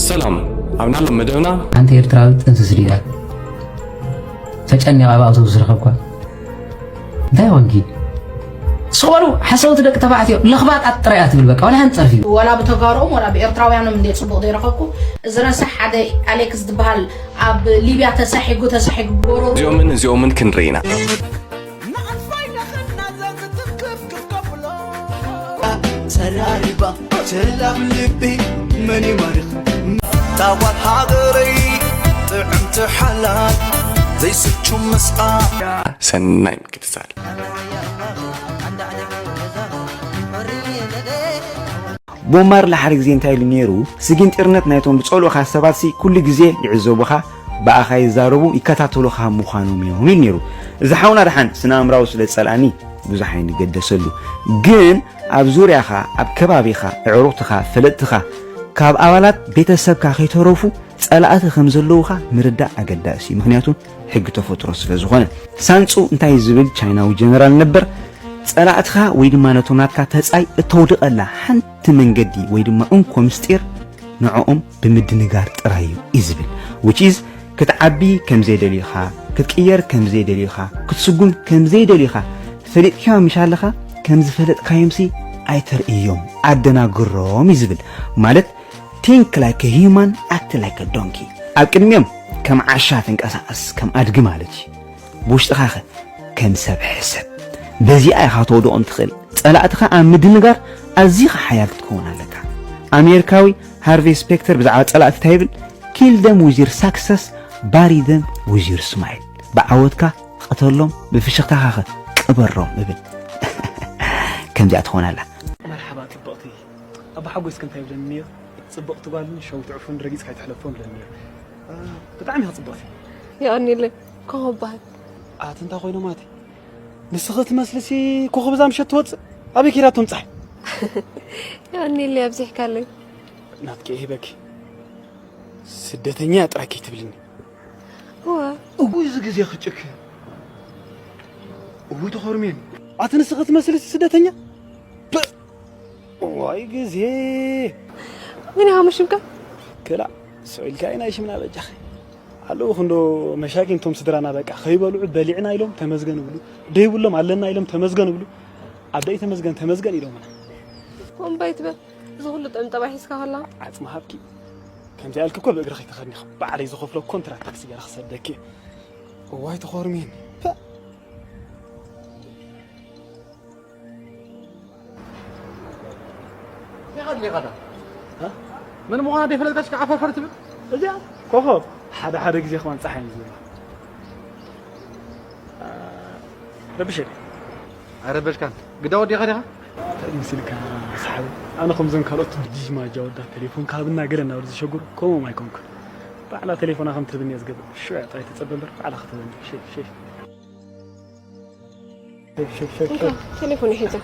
ሰላም፣ ኣብ ናሎም መደብና ሓንቲ ኤርትራዊት ጥንስስ ዲላ ተጨኒቓ ኣብ ኣውቶቡስ ረኸብኳ። እንታይ ኾንኪ? ስቕ በሉ ሓሰውቲ ደቂ ተባዕትዮ፣ ለኽባጣት ጥራይ እያ ትብል በቃ፣ ዋላ ሓንቲ ጸርፊ። ወላ ብተጋሩኦም ወላ ብኤርትራውያኖም እንድየ ጽቡቕ ዘይረኸብኩ። እዚ ረሳሕ ሓደ ኣሌክስ ዝበሃል ኣብ ሊብያ ተሳሒጉ ተሳሒጉ ጎረቤት እዚኦምን እዚኦምን ክንርኢ ኢና። ሰራሪባ ቸላም ልቢ መን ይማርኽ ጣዋል ሃገረይ ጥዕምቲ ሓላል ዘይስቹ ምስኣ ሰናይ ምክትታል። ቦብ ማርሊ ሓደ ግዜ እንታይ ኢሉ ነይሩ? ስግ ኢንተርነት ናይቶም ዝጸልኡኻ ሰባትሲ ኩሉ ግዜ ይዕዘቡኻ፣ ብኣኻ ይዛረቡ፣ ይከታተሉኻ ምዃኖም እዮም ኢሉ ነይሩ። እዚ ሓውና ደሓን ስነ ኣእምራዊ ስለ ዝጸልኣኒ ብዙሕ ኣይንገደሰሉ። ግን ኣብ ዙርያኻ፣ ኣብ ከባቢኻ፣ ኣዕሩኽትኻ፣ ፈለጥትኻ፣ ካብ ኣባላት ቤተሰብካ ከይተረፉ ጸላእቲ ከም ዘለዉኻ ምርዳእ ኣገዳሲ እዩ። ምኽንያቱ ሕጊ ተፈጥሮ ስለ ዝኾነ። ሳንጹ እንታይ ዝብል ቻይናዊ ጀነራል ነበር፣ ጸላእትኻ ወይ ድማ ነቶም ናትካ ተጻይ እተውድቐላ ሓንቲ መንገዲ ወይ ድማ እንኮ ምስጢር ንዕኦም ብምድንጋር ጥራይ እዩ እዩ ዝብል። Which is ክትዓቢ ከም ዘይደልዩኻ፣ ክትቅየር ከም ዘይደልዩኻ፣ ክትስጉም ከም ዘይደልዩኻ ፈሊጥካዮም ምሽ ኣለኻ፣ ከም ዝፈለጥካዮምሲ ኣይተርእዮም፣ ኣደናግሮም እዩ ዝብል። ማለት think like a human, act like a donkey። ኣብ ቅድሚኦም ከም ዓሻ ትንቀሳቐስ ከም ኣድጊ ማለት እዩ። ብውሽጥኻ ኸ ከም ሰብ ሕሰብ። በዚኣ ኢኻ ተውድቖም ትኽእል። ጸላእትኻ ኣብ ምድንጋር ኣዚኻ ሓያል ክትከውን ኣለካ። ኣሜሪካዊ ሃርቬይ ስፔክተር ብዛዕባ ጸላእቲ እንታይ ይብል? Kill them with your success, bury them with your smile። ብዓወትካ ቅተሎም፣ ብፍሽኽታኻ ኸ ቅበሮም እብል። ከምዚኣ ትኾን ኣላ። መርሓባ ጽብቕቲ። ኣባ ሓጎስ ከ እንታይ ይብለኒ ነይሩ? ጽብቕቲ ጓልን ሸዊት ዕፉን ረጊጽካ ኣይትሕለፎ ይብለኒ ነይሩ። እ፣ ብጣዕሚ ኢኻ ጽብቕቲ። የቐንየለይ። ኮኾብ በሃል። ኣቲ እንታይ ኮይኖም ኣቲ? ንስኺ ትመስልሲ ኮኾብ እዛ ምሸት ትወጽእ? ኣበይ ከይዳቶም ጸሓይ? የቐንየለይ ኣብዚሕካለይ። ናትኪ እየ ሂበኪ። ስደተኛ እያ ጥራይ ከይትብልኒ። እወ። እውይ እዚ ግዜ ክጭክ። እውይ ተኾርሜን። ኣቲ ንስኺ ትመስልሲ ስደተኛ? ፕእ! እዋይ ግዜ። ምን ያህል ሽምካ? ክላ ሰው ኢልካ ኢና ሽምና በጃኺ። ኣለዉ ክንዶ መሻኪን ቶም ስድራና በቃ ከይበልዑ በሊዕና ኢሎም ተመስገን ይብሉ። ደይብሎም ኣለና ኢሎም ተመስገን ይብሉ። ኣብ ደይ ተመስገን ተመስገን ኢሎምና። ኮምባይ ትበል። እዚ ኩሉ ጥዕምጠባ ሒዝካ ከላ። ዓጽሚ ሃብኪ። ከምዚ ያልክ እኮ ብእግሪ ከይትኸድኒ ኢኻ። ባዕለይ ዝኸፍሎ ኮንትራት ታክሲ ገይረ ክሰደኪ። እዋይ ተኾርሜን። ፐ። ዲኻ ድሌኻታ? እ? መን ምዃና ደይፈለጥካስ ከዓ ፈርፈር ትብል? እዚኣ ኮኾብ ሓደ ሓደ ግዜ ከማን ጸሓይ እዩ ዝብላ። አ፣ ረብሸኒ። ኣይረበሽካን። ግዳ ወዲኻ ዲኻ? እንታይ ምስልካ ሰሓቢ? ኣነ ከምዞም ካልኦት ዲጅማጃ ወዳ ቴሌፎን ክሃብና ገለ እናበሉ ዝሸግሩ ከምኦም ኣይኮንኩን። ባዕላ ቴሌፎና ከም ትህብኒ እየ ዝገብር። ሽዑ እያ ጥራይ ተጸበ እምበር ባዕላ ክትህበኒ። ሸ-፣ ሸ-፣ ሸ-፣ ሸ-፣ ሸ-፣ ሸ-፣ እንካ፣ ቴሌፎን ይሒዘ።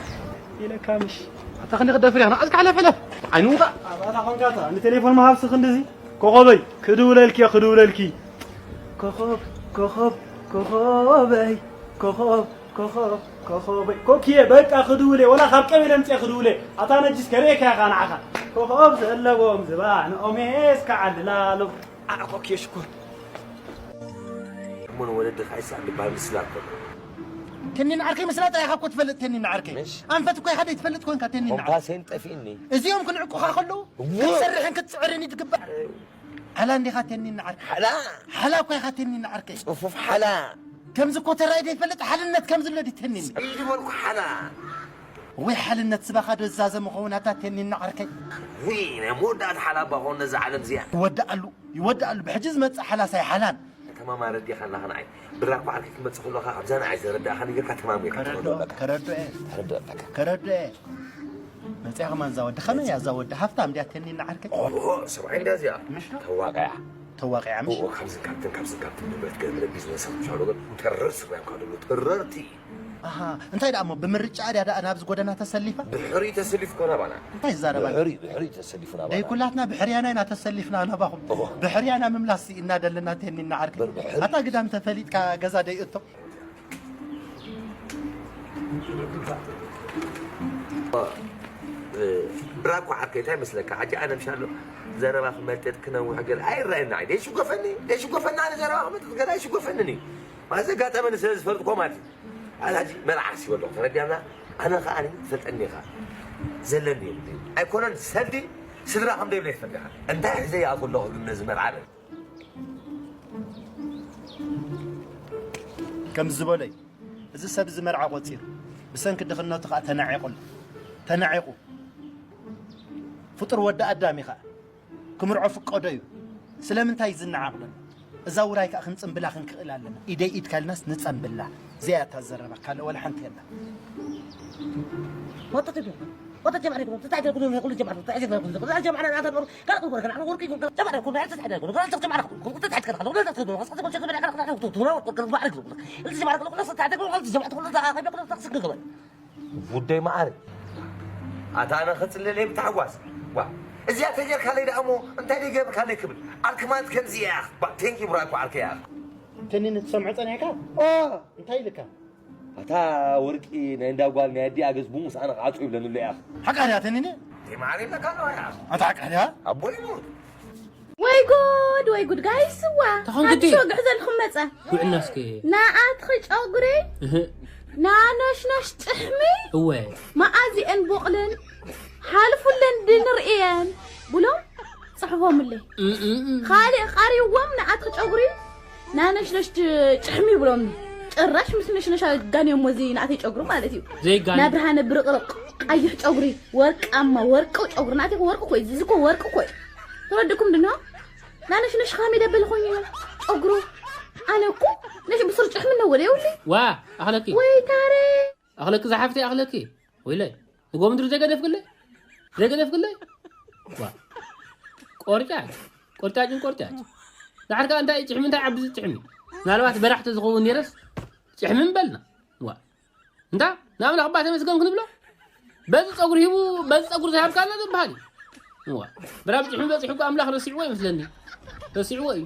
ኢለካ ምሽ። ኣታ ክንዲ ክደፍር ኢኻ። ንዓዝካ ሕለፍ፣ ሕለፍ። ዓይኑ እንካ። ኣባታ ኾንካታ። ንቴሌፎን ምሃብሲ ክንድዚ? ኮኾበይ፣ ክድውለልኪ እየ፣ ክድውለልኪ። ኮኾብ፣ ኮኾብ፣ ኮኾበይ፣ ኮኾብ፣ ኮኾብ፣ ኮኾበይ። ኮኪየ፣ በቃ ክድውል እየ። ወላ ካብ ቀበሌ ምፅየ ክድውል እየ። ኣታ ነጅስ ከርእየካ ኢኻ ንዓኻ። ኮኾብ ዘለዎም ዝባንኦም እየ እስከ ዓልላሎም። ኣነ ኮኪየ ሽኮር። እሞ ንወለድኻ ይስኣል ዝበሃል ምስላ እኮ። ተኒን ዓርከይ ምስላ ጥራይ ኢኻ እኮ ትፈልጥ፣ ተኒን ዓርከይ። ምሽ? ኣንፈት እኮ ኢኻ ዘይትፈልጥ ኮንካ፣ ተኒን ዓርከይ። ኮምፓሴን ጠፊእኒ። እዚኦም ክንዕቁኻ ከለዉ፣ እዎ። ክትሰርሕን ክትጽዕርን እዩ ትግባእ። ሓላ እንዲኻ ተኒን ዓርከይ። ሓላ? ሓላ እኮ ኢኻ ተኒን ዓርከይ። ጽፉፍ ሓላ። ከምዚ እኮ ተራይ ዘይፈልጥ ሓልነት ከም ዝሎ ድዩ ተኒን? ስዒድ በልኩ ሓላ። ወይ ሓልነት ስባኻ ዶ ዝዛዘም ኸውን ኣታ ተኒን ዓርከይ? ውይ፣ ናይ መወዳእታ ሓላ እባ ኾን ነዛ ዓለም እዚኣ። ይወድኣሉ፣ ይወድኣሉ። ብሕጂ ዝመጽእ ሓላስ ኣይሓላን። ከተማ ማረድ ዲኻ ኣለኻ ንዓይ? ብራ እኮ ዓርከይ ክትመጽእ ከለኻ ኣብዛ ንዓይ ዘረዳእኻ ነገር ከተማሚርካ ከረድኦ፣ ትኸዶ ኣለካ። ከረድኦ እየ። ተረድኦ ኣለካ። ከረድኦ እየ። መጽያ ከማን እዛ ወዲ ኸመይ እያ እዛ ወዲ ሃፍታም ድያ ተኒን ዓርከይ? ኦሆ፣ ሰብኣይ እንድያ እዚኣ። ምሽ ዶ? ተዋቃያ። ተዋቂዓ ምሽ? ኦሆ፣ ካብዚ ካብትን ካብዚ ካብትን ንብረት ገለ ቢዝነስ ኣብ ቻሎ ግን ተረር ስራዮም ካብ ደብሎ ተረርቲ። ኣሃ፣ እንታይ ደኣ እሞ ብምርጫ ድያ ደኣ ናብዚ ጎደና ተሰሊፋ? ብሕሪ ተሰሊፍ ኮና ባና። እንታይ ይዛረባ? ብሕሪ፣ ብሕሪ ተሰሊፉና ባና። ደይ ኩላትና ብሕርያና ኢና ተሰሊፍና ናባኹም። ኦሆ። ብሕርያና ምምላስ እናደለና ተኒና ዓርከይ። ብር ብሕሪ። ኣታ ግዳም ተፈሊጥካ ገዛ ደይ እቶ። ብራኮ ዓርከይ እንታይ መስለካ? ሕጂ ኣነ ምሻሎ ዘረባ ክመጥጥ ክነውሕ ገለ ኣይረኣየና። ደይሽጎፈኒ፣ ደይሽጎፈኒ፣ ኣነ ዘረባ ክመጥጥ ገለ ኣይሽጎፈንን እዩ። ማለት ዘጋጠመኒ ስለ ዝፈልጥኮ ማለት እዩ። ኣነ ሕጂ መርዓ ክሲበሎ ተረዲኣና። ኣነ ከኣ ትፈልጠኒ ኢኻ። ዘለኒ የብለይ። ኣይኮነን ሰልዲ ስድራ ከም ደይብለይ ትፈልጥ ኢኻ። እንታይ ሒዘ ይኣትዎ ኣለኹ ግን ነዚ መርዓ በል። ከም ዝበለይ፣ እዚ ሰብ እዚ መርዓ ቆጺሩ፣ ብሰንኪ ድኽነቱ ከኣ ተናዒቑ ኣሎ። ተናዒቑ። ፍጡር ወዲ ኣዳም እዩ ከኣ። ክምርዖ ፍቀዶ እዩ። ስለምንታይ ዝነዓቕ ዘሎ? እዛ ውራይ ከኣ ክንጽምብላ ክንክእል ኣለና። ኢደይ ኢድካ ኢልናስ ንጸምብላ። እዚኣ እያ እታ ዘረባ፣ ካልእ ወላ ሓንቲ የላ። ወጥቶ ትብሎ። ወጥቶ ጀማሪ ኩሉ፣ ተታሕተ ኩሉ፣ ኩሉ ጀማሪ፣ ተታሕተ ኩሉ፣ ኩሉ ጀማሪ፣ ኣታ ኖር፣ ካልእ ኩሉ፣ ካልእ ኩሉ፣ ጀማሪ ኩሉ፣ ካልእ ተታሕተ ኩሉ፣ ካልእ ጀማሪ ኩሉ፣ ካልእ ተታሕተ ኩሉ፣ ካልእ ተታሕተ ኩሉ፣ ካልእ ጀማሪ ኩሉ፣ ካልእ ተታሕተ ኩሉ፣ ካልእ ጀማሪ ኩሉ፣ ካልእ ተታሕተ ኩሉ፣ ካልእ ጀማሪ ኩሉ፣ ካልእ ተታሕተ ኩሉ፣ ካልእ ጀማሪ ኩሉ፣ ካልእ ተታሕተ ኩሉ፣ ካልእ ጉዳይ መዓረ። ኣታ ኣነ ክጽልለይ ብታሕጓስ። ዋ፣ እዚኣ ተጌርካለይ ደኣ እሞ እንታይ ደይ ገብርካለይ ክብል። ዓርኪ ማለት ከምዚ እያ። ባ፣ ቴንኪ ብራኮ ዓርከይ እያ። ትንኒ ትሰምዖ ጸኒሕካ? ኦ! እንታይ ኢልካ? ኣታ ወርቂ ናይ እንዳ ጓል ናይ ኣዲኣ ገጽ ብሙስ ኣነ ክዓጹ ይብለኒ ኣሎ እያ። ሓቃ ድያ ትንኒ? ደይ መዓረ ይብለካ ኣለዋ እያ። ኣታ ሓቃ ድያ? ኣቦ ይሙት። ወይ ጉድ ወይ ጉድ ጋይስዋ ተኸንግዲ። ሓድሽ ወግዒ ዘልኩም መጸ ጉዕና እስኪ ንኣትኺ ጨጉሪ እህ ናኖሽኖሽ ጭሕሚ እወ መኣዚአን ቦቕልን ሓልፉለን ድንርእየን ብሎም ጽሕፎምለይ እም እም እም። ካልእ ቃሪዎም ንኣትኺ ጨጉሪ ናነሽነሽ ጭሕሚ ይብሎም ጭራሽ ምስ ነሽነሽ ኣጋንዮሞ እዚ ንኣተይ ጨጉሪ ማለት እዩ ዘይጋን ናብርሃነ ብርቕርቕ ቀይሕ ጨጉሪ ወርቃማ ወርቂ ጨጉሪ ናተይ ወርቂ ኮይ እዚ እኮ ወርቂ ኮይ ተረድኩም ድኖ ናነሽነሽ ካሜ ደበል ኮይኑ ጨጉሩ ኣነ እኮ ነሽ ብስር ጭሕሚ ነወለ የውሊ ዋ ኣኽለኪ ወይ ታረ ኣኽለኪ ዝሓፍተይ ኣኽለኪ ወይለይ ንጎምድሪ ዘይገደፍክለይ ዘይገደፍክለይ ዋ ቆርጫጭ ቆርጫጭን ቆርጫጭ ዳሕርካ እንታይ ጭሕሚ እንታይ ዓቢ ጭሕሚ ምናልባት በራሕ ተዝኸውን ነይረስ ጭሕሚ ምበልና ዋ እንታ ንኣምላኽ እባ ተመስገን ክንብሎ በዚ ፀጉሪ ሂቡ በዚ ፀጉሪ ዝሃብካና ዝበሃል እዩ ዋ ብራብ ጭሕሚ በፂሑ እኮ ኣምላኽ ረሲዕዎ ይመስለኒ ረሲዕዎ እዩ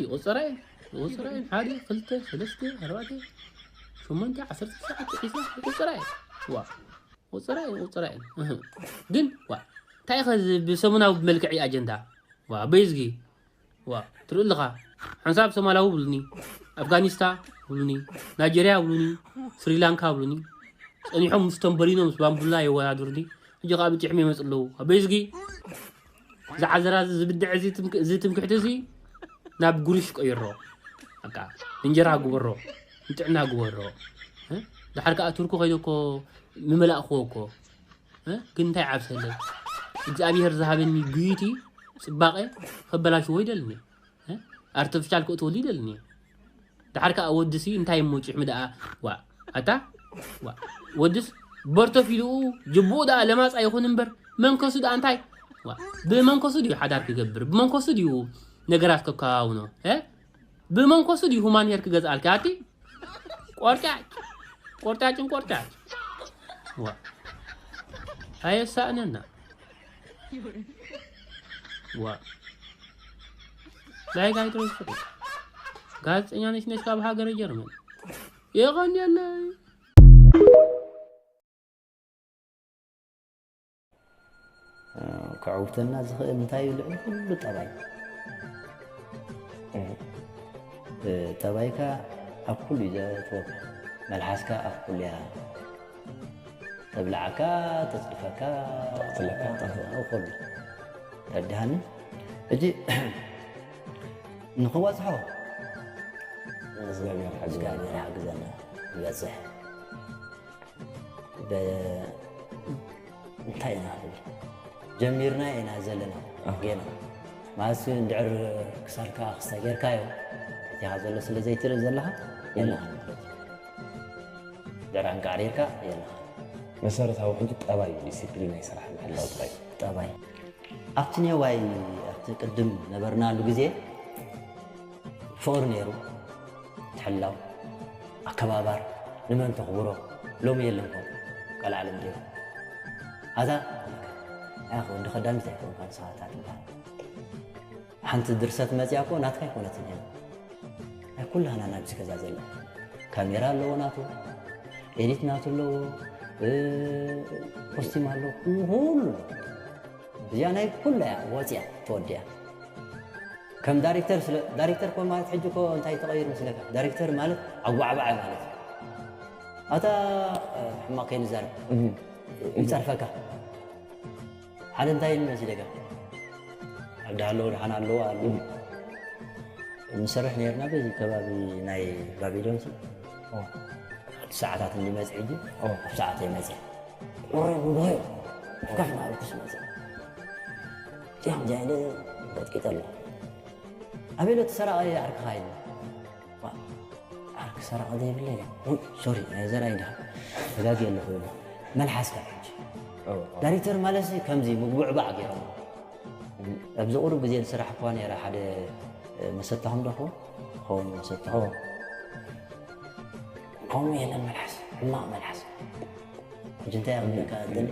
ይቁፀራ እዩ ይቁፀራ እዩ ሓደ ክልተ ሰለስተ ኣርባዕተ ሸሞንተ ዓሰርተ ትሽዓተ ሒዝና ይቁፀራ እዩ ዋ ቁፅራ እዩ ቁፅራ እዩ እህ። ግን ዋ እንታይ ኸ እዚ ብሰሙናዊ መልክዕ እዩ ኣጀንዳ ዋ በይዝጊ ዋ ትርኢ ኣለኻ ሓንሳብ ሶማላዊ ብሉኒ ኣፍጋኒስታ ብሉኒ ናይጀርያ ብሉኒ ስሪላንካ ብሉኒ ጸኒሖም ምስ ተምበሊኖ ምስ ባምቡላ የወዳድሩኒ ሕጂ ከዓ ብጭሕሚ ይመፁ ኣለዉ ኣበይዝጊ ዝዓዘራ እዚ ዝብድዕ እዚ ትምክ- እዚ ትምክሕቲ እዚ ናብ ጉርሽ ቀይሮ በቃ እንጀራ ግበሮ ንጥዕና ግበሮ እ? ድሓር ከዓ ቱርኪ ኮይነ እኮ ምመላእክዎ እኮ እ? ግን እንታይ ዓብሰለይ እግዚኣብሄር ዝሃበኒ ጉይቲ ፅባቐ ከበላሽዎ ይደልኒ እ? ኣርቲፊሻል ክእትወሉ ይደልኒ ድሓር ከዓ ወድሲ እንታይ እሞ ጭሕሚ ደኣ ዋ ኣታ ዋ ወድስ በርቶፊልኡ ጅቡኡ ደኣ ለማፃ ይኹን እምበር መንከሱ ደኣ እንታይ ዋ ብመንከሱ ድዩ ሓዳር ክገብር ብመንከሱ ድዩ ነገራት ከከዋውኖ እ ብመንኮሱ ድዩ ሁማን ሄር ክገዝኣልካ ኣቲ ቆርጫጭ ቆርጫጭን ቆርጫጭ ዋ ኣየሳእነና ዋ ላይ ጋይድሮስ ፍቅር ጋዜጠኛ ነሽ ነሽ ካብ ሃገረ ጀርመን የቐንየለይ ከዕውተና ዝኽእል እንታይ እዩ? ልዕሊ ኩሉ ጠባይ። ጠባይካ ኣብ ኩሉ እዩ ዘእትወካ። መልሓስካ ኣብ ኩሉ እያ ተብልዓካ፣ ተፅድፈካ፣ ትልካ፣ ኣብ ኩሉ። ተረዲሃኒ? ሕጂ ንኽበፅሖ እግዚኣብሔር ሓግዘና። እግዚኣብሔር ሓግዘና ይበፅሕ። እንታይ ኢና ንብል ጀሚርና ኢና ዘለና ጌና ማለት እንድዕር ክሳድካ ክስተ ጌርካዮ እቲኻ ዘሎ ስለ ዘይትርኢ ዘለኻ የለኻ ማለት እዩ ድዕር ኣንቃዕሪርካ የለኻ መሰረታዊ ሕጂ ጠባይ ዲሲፕሊን ናይ ስራሕ ምሕላው ጥራይ ጠባይ ኣብቲ ኔዋይ ኣብቲ ቅድም ነበርናሉ ግዜ ፍቕሪ ነይሩ ትሕላው ኣከባባር ንመን ተኽብሮ ሎሚ የለን ኮ ካልእ ዓለም ዲሩ ኣዛ ኣያ ወዲ ከዳሚት ኣይኮንካ ንስኻታ ትበሃል ሓንቲ ድርሰት መፅያ ኮ ናትካ ኣይኮነትን እያ ናይ ኩላህና ናብዚ ገዛ ዘላ ካሜራ ኣለዎ ናቱ ኤዲት ናቱ ኣለዎ ኮስቲም ኣለዎ ኩሉ እዚኣ ናይ ኩላ እያ ወፂያ ተወዲያ። ከም ዳይሬክተር ስለ ዳይሬክተር ኮ ማለት ሕጂ ኮ እንታይ ተቐይሩ መስለካ? ዳይሬክተር ማለት ኣጓዕባዓይ ማለት እዩ። ኣታ ሕማቕ ከይንዛረብ ይፀርፈካ። ሓደ እንታይ ኢሉ መሲለካ? ዓዲ ኣለዎ ደሓን ኣለዎ ኣሉ ንሰርሕ ነርና በዚ ከባቢ ናይ ባቢሎን ሲ ሰዓታት እንዲመፅ ሕጂ ኣብ ሰዓት ይመፅ ቁረ ጉባኤ ከፍ ናበልኩ ስመፅ ያም ጃይለ ቀጥቂጠ ኣለኹ ኣቤሎ ተሰራቐ ዓርክኻ ኢሉ ዓርክ ሰራቐ ዘይብለ ሶሪ ዘርኣይ ድኻ ተጋጊ ኣለኹ መልሓስካ ሕጂ ዳይሬክተር ማለት ከምዚ ምግቡዕባዕ ገይሮም ኣብዚ ቁሩብ ግዜ ዝስራሕ እኳ ነረ ሓደ መሰታኹም ዶ ክኸውን ክኸውን መሰታኹም ከምኡ የለን መልሓስ ሕማቕ መልሓስ ሕጂ እንታይ ኣብ ምልካ ድል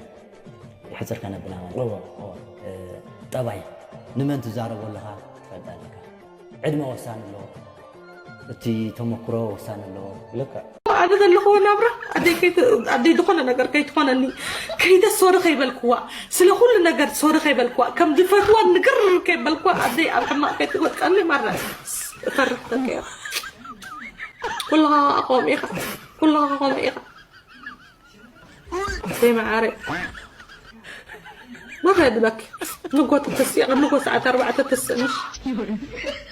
ሕፅር ከነብላ ማለት ጠባይ ንመን ትዛረቦ ኣለኻ ትፈልጥ ኣለካ ዕድመ ወሳኒ ኣለዎ እቲ ተመክሮ ወሳኒ ኣለዎ ልካ ኣነ ዘለኹዎ ናብራ ኣደይ ዝኾነ ነገር ከይትኾነኒ ከይደ ሶሪ ከይበልክዋ ስለ ኩሉ ነገር ሶሪ ከይበልክዋ ከም ዝፈትዋ ንግር ከይበልክዋ ኣደይ ኣብ ሕማቕ ከይትወድቀኒ ማራ እፈርሕ ተቀዮ ኩልኻ ከምኡ ኢኻ ኩልኻ ከምኡ ኢኻ ኣደይ መዓረይ ማራ ይብለኪ ንጎ ተተስኢ ካብ ንጎ ሰዓት ኣርባዕተ ተስእንሽ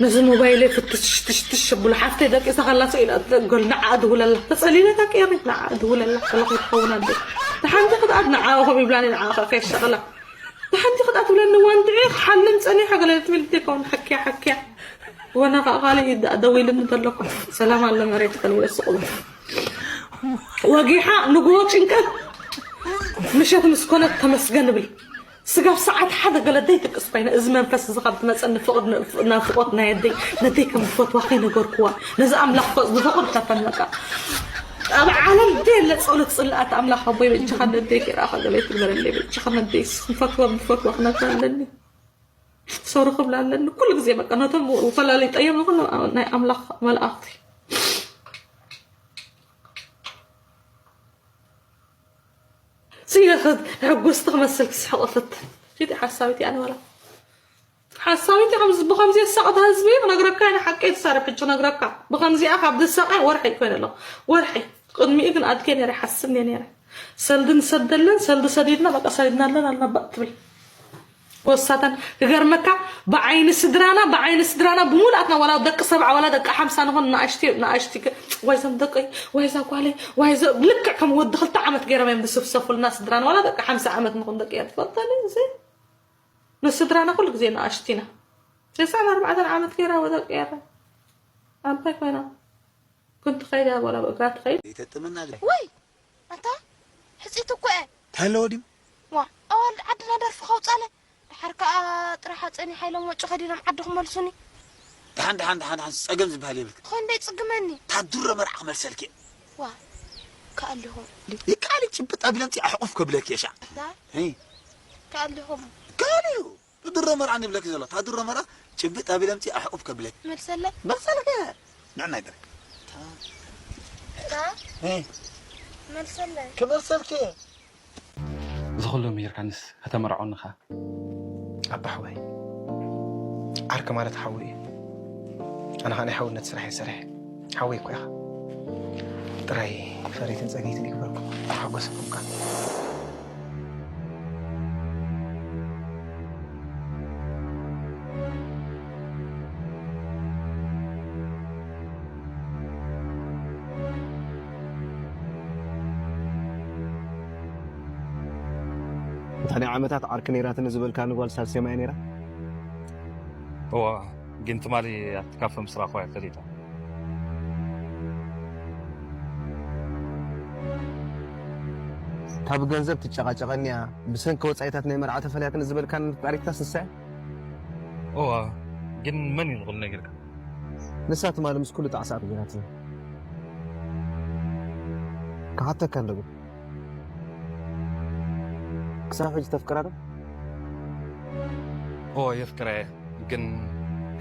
ነዚ ሞባይለይ ፍትሽ ትሽ ትሽ ብሎ ሓፍተይ ደቂሳ ከላ ስኢላ ትደገል ንዓ ድውለላ ተጸሊለታ ቀይሪ ንዓ ድውለላ ከላ ከይትኸውን ኣደ ተሓንቲ ክትኣት ንዓ ኹም ይብላኒ ንዓ ከ ከየሻቕላ ተሓንቲ ክትኣት ብለኒ ዋንድዒ ክሓልም ጸኒሓ ገለ ትብል ደከውን ሓኪያ ሓኪያ ወና ከዓ ካልእ ደዊልኒ ተለኩ ሰላም ኣሎ መሬት ከልብለ ስቑሉ ወጊሓ ንግሆ ጭንቀት ምሸት ምስ ኮነት ተመስገን እብል። ስጋብ ሰዓት ሓደ ገለ ደይጥቅስ ኮይነ እዚ መንፈስ እዚ ካብ ዝመፀኒ ፍቕድ ናፍቖት ናይ ኣደይ ነደይ ከም ዝፈትዋ ከይነገርክዋ ነዚ ኣምላኽ ዝፈቕድ ተፈን በቃ ኣብ ዓለም ደየለ ፀሎት ፅላኣት ኣምላኽ ኣቦይ በጃኻ ነደይ ከይረኣኻ ገለ ትግበረለይ በጃኻ ነደይ ዝፈትዋ ዝፈትዋ ክነግራ ኣለኒ ሰውሪ ክብላ ኣለኒ ኩሉ ግዜ በቃ ነቶም ፈላሊጠዮም ንኩሉ ናይ ኣምላኽ መላእኽቲ ስለ ሕጉስቲ ክመስል ክስሕቕ እፍትን ሽቲ ሓሳዊት እያ ንበላ ሓሳዊት እያ ብከምዚ የሳቕታ ህዝቢ ክነግረካ እየ ንሓቀይ ትሳረብ ሕጂ ክነግረካ ብከምዚኣ ካብ ዝሳቐ ወርሒ ኮይነ ኣለኹ ወርሒ ቅድሚኡ ግን ኣድገ ነረ ሓስብ እየ ነረ ሰልዲ ንሰደለን ሰልዲ ሰዲድና በቃ ሰዲድናለን ኣለና ባእ ትብል ወሳተን ክገርመካ ብዓይኒ ስድራና ብዓይኒ ስድራና ብሙሉኣትና ዋላ ደቂ ሰብዓ ዋላ ደቂ ሓምሳ ንኹን ንኣሽቲ ንኣሽቲ ዋይዞም ደቀይ ዋይዛ ጓለይ ዋይዞ ልክዕ ከም ወዲ ክልተ ዓመት ገይሮም እዮም ዝስፍሰፉልና ስድራና ዋላ ደቂ ሓምሳ ዓመት ንኹን ደቂ እያ ትፈልጠኒ እዚ ንስድራና ኩሉ ግዜ ንኣሽቲ ኢና ተስዓን ኣርባዕተን ዓመት ገይራ ወደቂ እያ ኣንታይ ኮይና ክንትኸይድ እያ ዋላ ብእግራ ትኸይድ ይተጥምና ወይ ኣታ ሕፂት እኮ እየ እንታይ ኣለዎ ድዩ ዋ ኣዋልድ ዓድና ደርፊ ከውፃለ ድሓር ከዓ ጥራሕ ኣፀኒሓ ኢሎም ወጪ ከዲኖም ዓዲ ክመልሱኒ ደሓን ደሓን ደሓን ደሓን ፀገም ዝበሃል የብልክ ትኾን ደይ ፅግመኒ ታዱረ መርዓ ክመልሰልክ እየ ዋ ከኣሊኹም ይቃሊ ጭብጥ ኣቢለምፂ ኣሕቑፍ ከብለክ እየ ሻዕ እንታይ ከኣሊኹም ከኣሊ እዩ ድሮ መርዓ ንብለኪ ዘሎ እታ ድሮ መርዓ ጭብጥ ኣቢለ ኣምፂ ኣሕቑፍ ከብለኪ መልሰለ መልሰልከ ንዕናይ ጥራይ እታ እህ፣ መልሰለ ክመልሰልኪ እዚ ኩሉ ምሂርካንስ ከተመርዖኒ ኸ ኣባ ሓወይ ዓርኪ ማለት ሓወይ እዩ ኣነ ኸዓ ናይ ሓውነት ስራሕ እየ ሰሪሐ ሓወይ እኮ ኢኻ ጥራይ ፈረይትን ጸገይትን ይግበርኩም ተሓጎሰኩም ከኣ እታ ናይ ዓመታት ዓርኪ ነይራትኒ ዝበልካኒ ጓል ሳልሴማ እያ ነይራ? እዋ ግን ትማሊ ኣብቲ ካፈ ምስ ረኣኽዋ እያ ፈሊጣ። ካብ ገንዘብ ትጨቓጨቐኒ እያ፣ ብሰንኪ ወጻኢታት ናይ መርዓ ተፈልያትኒ ዝበልካኒ ነፋሪትካስ ንሳ እያ? እዋ ግን መን እዩ ንኹሉ ነጊርካ? ንሳ ትማሊ ምስ ኩሉ ጣዕሳ ኣኽቢራትኒ። ክሓተካ እንዶ ግን ክሳብ ሕጂ ተፍቅራ ዶ? እዎ የፍቅራ እየ ግን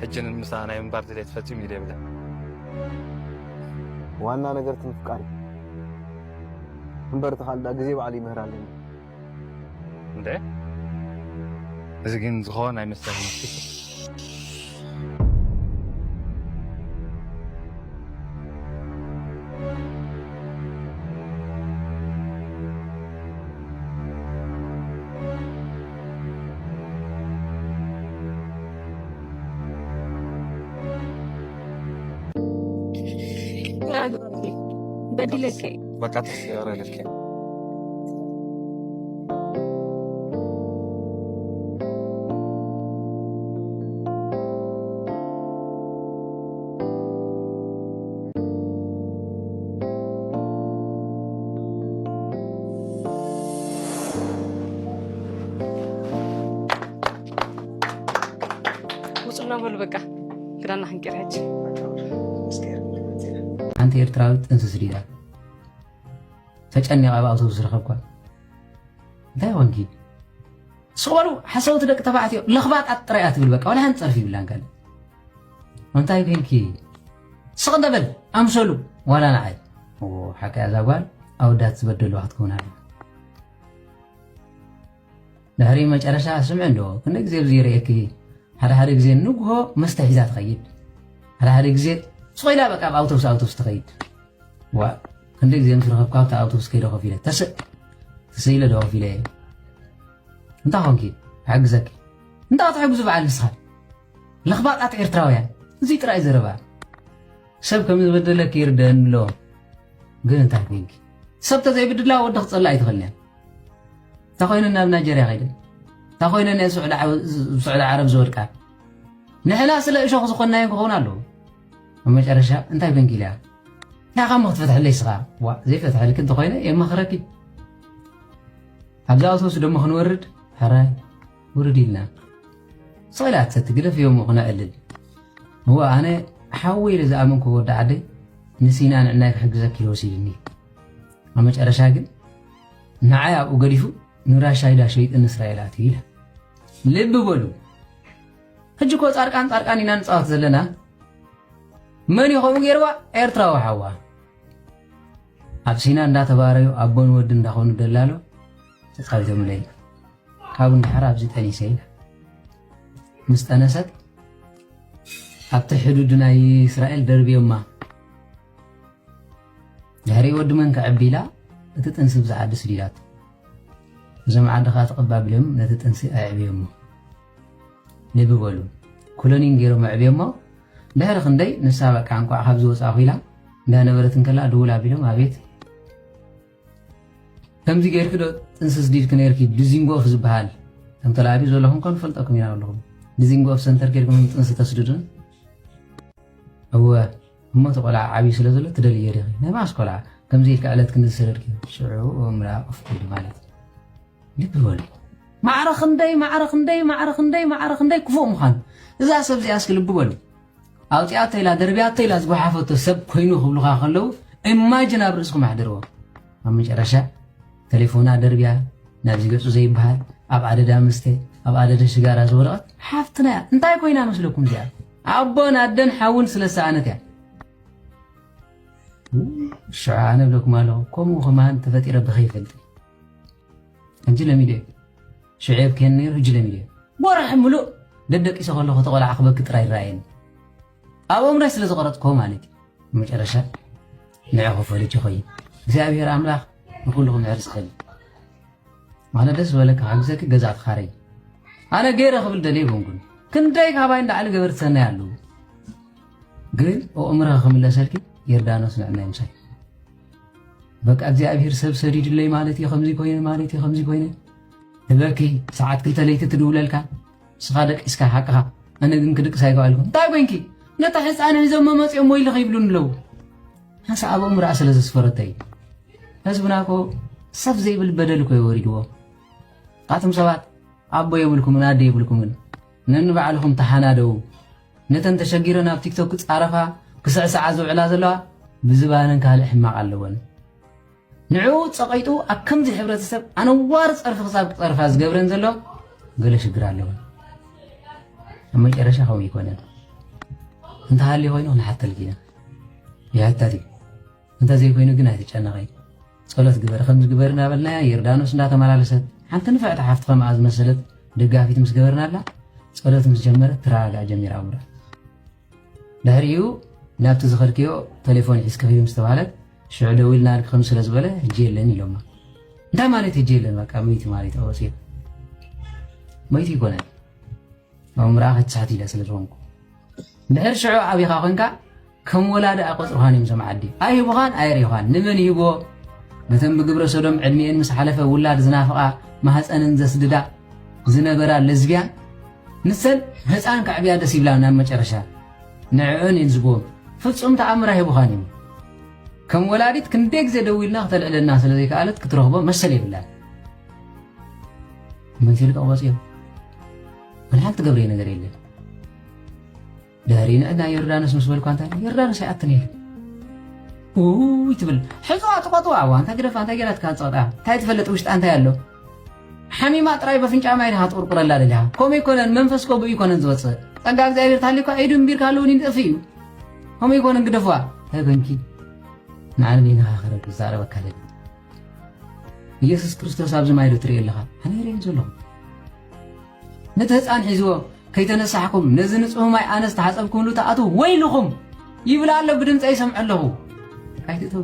ሕጂ ንምሳ ናይ ምንባር ድሌት ፈጺሙ ኢለ የብለን። ዋና ነገር እቲ ምፍቃር እዩ። እምበር እቲ ካልእ ደኣ ግዜ ባዕሉ ይምህር ኣለኒ። እንደ እዚ ግን ዝኸውን ኣይመስለኒ። በዲለከ በቃ ተስፈ ይቕረ ኢለኪ። ውጹና በሉ በቃ ክዳና ክንቀይር ሕጂ። ሓንቲ ኤርትራዊት ጥንስስ ዲዳ ተጨኒቓ ኣብ ኣውቶቡስ ዝረኸብኳ። እንታይ ኾንኪ? ስቕ በሉ ሓሰውቲ ደቂ ተባዕትዮ ለኽባጣት ጥራይ እያ ትብል በቃ ዋላ ሓንቲ ጸርፊ ይብላን ካልእ። እንታይ ኮንኪ? ስቕ እንደ በል ኣምሰሉ ዋላ ንዓይ። ኦ ሓቂ እያ እዛ ጓል ኣወዳት ዝበደልዋ ክትከውን ኣለዋ። ድሕሪ መጨረሻ ስምዒ እንዶ ክንደ ግዜ ብዚ ይርእየኪ ሓደ ሓደ ግዜ ንግሆ መስተ ሒዛ ትኸይድ ሓደ ሓደ ግዜ ስቕ ኢላ በቃ ኣብ ኣውቶቡስ ኣውቶቡስ ትኸይድ። ዋ ክንደ ግዜ ምስ ረኸብካ ኣብቲ ኣውቶቡስ ከይደ ኮፍ ኢለ ተስእ ተስእ ኢለ ዶ ኮፍ ኢለ እየ። እንታይ ኾንኪ ክሕግዘኪ? እንታይ ክትሕግዙ በዓል ንስኻ ለኽባጣት ኤርትራውያን እዚ ጥራይ ዘረባ። ሰብ ከም ዝበደለኪ ይርደአኒ ኣለዎ። ግን እንታይ ኮንኪ? ሰብ ተዘይብድላ ወዲ ክጸላ ኣይትኽእልን እያ። እንተ ኮይነ ናብ ናይጀርያ ከይደ እንተ ኮይነ ናይ ስዑዲ ዓረብ ዝወድቃ ንሕና ስለ እሾኽ ዝኾንናዮ ክኸውን ኣለዎ። ኣብ መጨረሻ እንታይ ኮንኪ ኢለያ። እንታይ ካብ ክትፈትሐለይ ስኻ ዋ ዘይፈትሐልኪ እንተኮይነ የማኽረኪ። ኣብዚ ኣውቶቡስ ደሞ ክንወርድ ሕራይ ውርድ ኢልና። ስቕ ኢላ ትሰቲ ግደፍዮ እሞ ክነዕልል። እወ ኣነ ሓወይ ኢለ ዝኣመንኩ ወዲ ዓደይ ንሲና ንዕናይ ክሕግዘኪ ኢሉ ወሲድኒ። ኣብ መጨረሻ ግን ንዓይ ኣብኡ ገዲፉ ንራሻይዳ ሸይጥን እስራኤል ኣትዩ ኢለ። ልቢ በሉ። ሕጂ እኮ ጻርቃን ጻርቃን ኢና ንጻወት ዘለና። መን እዩ ከምኡ ገይርዋ? ኤርትራዊ ሓዋ። ኣብ ሲና እንዳተባረዩ ኣቦን ወዲ እንዳኾኑ ደላሎ ተጻዊቶምለይ። ካብኡ ንድሓር ኣብዚ ጠኒሰ ኢላ። ምስ ጠነሰት ኣብቲ ሕዱድ ናይ እስራኤል ደርብዮማ። ድሕሪ ወዲ መን ከዕቢ ኢላ እቲ ጥንሲ ብዝዓዲ ስዲዳቶ። እዞም ዓዲ ኸኣ ተቐባብሎም ነቲ ጥንሲ ኣዕብዮሞ። ልቢ በሉ። ክሎኒን ገይሮም ኣዕብዮሞ። ድሕሪ ክንደይ ንሳ በቃ እንቋዕ ካብዚ ወጻእኹ ኢላ እንዳነበረት እንከላ ድውል ኣቢሎም ኣቤት ከምዚ ጌርኪ ዶ ጥንሲ ስዲድኪ ነይርኪ ድዚንጎ ኦፍ ዝበሃል ከም ተላቢ ዘለኹም ኮን ፈልጠኩም ኢና ኣለኹም ድዚንጎ ኦፍ ሰንተር ጌርኩም ጥንሲ ተስድዱን እወ እሞ እቲ ቆልዓ ዓብዩ ስለ ዘሎ ትደልዮ ዲኺ ናይ ባስ ቆልዓ ከምዚ ኢልካ ዕለት ክንዲ ዝሰደድኪ ሽዑ እምራ ኦፍ ኪዱ ማለት ልቢ በሉ ማዕረ ክንደይ ማዕረ ክንደይ ማዕረ ክንደይ ማዕረ ክንደይ ክፉእ ምዃን እዛ ሰብ እዚኣ እስኪ ልቢ በሉ ኣውፂኣቶ ኢላ ደርብያቶ ኢላ ዝጓሓፈቶ ሰብ ኮይኑ ክብሉኻ ከለዉ ኢማጅን ኣብ ርእስኩም ኣሕድርዎ ኣብ መጨረሻ ተሌፎና ደርብያ ናብዚ ገፁ ዘይበሃል ኣብ ኣደዳ መስተ ኣብ ኣደዳ ሽጋራ ዝወደቐት ሓፍትና እያ እንታይ ኮይና መስለኩም እዚኣ ኣቦን ኣደን ሓውን ስለ ዝሰኣነት እያ ሽዑ ኣነ እብለኩም ኣለኹ ከምኡ ከማን ተፈጢረ ብኸይፈልጥ ሕጂ ለሚደ ሽዑ የብክየኒ ነይሩ ሕጂ ለሚደ ወርሒ ምሉእ ደደቂሰ ከለኹ ተቆልዓ ክበኪ ጥራይ ይረኣየኒ ኣብ ኣእምሮይ ስለ ዝቆረፅክዎ ማለት እዩ መጨረሻ ንዕኹ ፈሊጅ ይኸይድ እግዚኣብሔር ኣምላኽ ንኩልኹም ይሕርስኸል ማለት ደስ ዝበለካ ሓግዘኪ ገዛ ትኻረይ ኣነ ገይረ ክብል ደልየ ይበንኩን ክንደይ ካባይ እንዳዓሊ ገበርቲ ሰናይ ኣለዉ ግን ኣእምሮኻ ክምለሰልኪ ዮርዳኖስ ንዕናይ ምሳይ በቃ እግዚኣብሔር ሰብ ሰዲዱለይ ማለት እዩ ከምዚ ኮይነ ማለት እዩ ከምዚ ኮይነ ትበኪ ሰዓት ክልተ ለይቲ ትድውለልካ ንስኻ ደቂስካ ሓቅኻ ኣነ ግን ክድቅስ ኣይከኣልኩ እንታይ ኮይንኪ ነታ ሕፃን ሒዞሞ መፂኦም ወይልኺ ይብሉኒ ኣለዉ ሓንሳ ኣብ ኣእምሮኣ ስለ ዘስፈረቶ እዩ ህዝብና እኮ ሰብ ዘይብል በደል እኮ እዩ ወሪድዎ ኣቶም ሰባት ኣቦ የብልኩምን ኣደ የብልኩምን ነንባዕልኹም ተሓናደዉ ነተን ተሸጊረን ኣብ ቲክቶክ ክፃረፋ ክስዕስዓ ዝውዕላ ዘለዋ ብዝባነን ካልእ ሕማቕ ኣለወን ንዕኡ ፀቒጡ ኣብ ከምዚ ሕብረተሰብ ኣነዋሪ ፀርፊ ክሳብ ክፀርፋ ዝገብረን ዘሎ ገለ ሽግር ኣለወን ኣብ መጨረሻ ከምኡ ይኮነን እንተሃልዩ ኮይኑ ክንሓተልክ ኢና ይሕተት እዩ እንተዘይኮይኑ ግን ኣይትጨነቐይ ጸሎት ግበሪ ከምዚ ግበሪ እናበልናያ ዮርዳኖስ እንዳተመላለሰት ሓንቲ ንፍዕቲ ሓፍቲ ከምኣ ዝመሰለት ደጋፊት ምስ ገበርናላ፣ ጸሎት ምስ ጀመረት ትረጋጋእ ጀሚራ ኣቡዳ። ድሕሪኡ ናብቲ ዝኸድክዮ ቴሌፎን ሒዝኪ ኺዲ ምስ ተባህለት፣ ሽዑ ደዊልና ኣድክኽም ስለ ዝበለ፣ "ሕጂ የለን" ኢሎማ። እንታይ ማለት ሕጂ የለን? በቃ መይቲ ማለት እዩ፣ ወፂኡ። መይቲ ይኮነን። ኣምራ ክትሳሕት ኢለ ስለ ዝኾንኩ። ድሕሪ ሽዑ ዓቢኻ ኮንካ፣ ከም ወላዲ ኣይቆጽሩኻን እዮም እዞም ዓዲ። ኣይህቡኻን፣ ኣየርእዩኻን። ንመን ይህብዎ? ነተን ብግብረ ሰዶም ዕድሚኤን ምስ ሓለፈ ውላድ ዝናፍቓ፣ ማህፀነን ዘስድዳ ዝነበራ ለዝቢያን፣ ንሰን ህፃን ከዕብያ ደስ ይብላ ናብ መጨረሻ። ንዕኦን እየን ዝህብዎም። ፍጹም ተኣምር ኣይህቡኻን እዮም። ከም ወላዲት ክንደይ ግዜ ደዊልና ክተልዕለና ስለ ዘይከኣለት ክትረኽቦ መሰል የብላን። መሲሉ ተቐመጽ እዮም። ምንም ሓንቲ ትገብረይ ነገር የለን። ድሕሪ ንዕና ዮርዳኖስ ምስ በልኳ እንታይ ዮርዳኖስ ኣይኣትን እየ። ውይ ትብል። ሕጽዋ ትቆጥዋ፣ እዋ፣ እንታይ ግደፋ፣ እንታይ ገይራትካ ትጸቕጣ? እንታይ ትፈልጥ ውሽጣ እንታይ ኣሎ? ሓሚማ ጥራይ በፍንጫ ማይ ድኻ ትቁርቁረላ ደሊኻ? ከምኡ ይኮነን፣ መንፈስ ከ ብኡ ይኮነን ዝወጽእ። ጸጋ እግዚኣብሔር ታሊኳ ኢዱ እምቢርካ ኣለውን ይንጠፍ እዩ። ከምኡ ይኮነን፣ ግደፍዋ። እንታይ ኮንኪ? ንዓለም ይንኻኸረሉ፣ ዝዛረበካ ደሊ። ኢየሱስ ክርስቶስ ኣብዚ ማይ ዶ ትርኢ ኣለኻ? ኣነ ይርእዮ ዘለኹ። ነቲ ህፃን ሒዝዎ፣ "ከይተነሳሕኩም ነዚ ንጹህ ማይ ኣነ ዝተሓጸብኩምሉ ትኣትዉ ወይልኹም!" ይብል ኣሎ፣ ብድምፀ ይሰምዖ ኣለኹ። ኣይትእተው።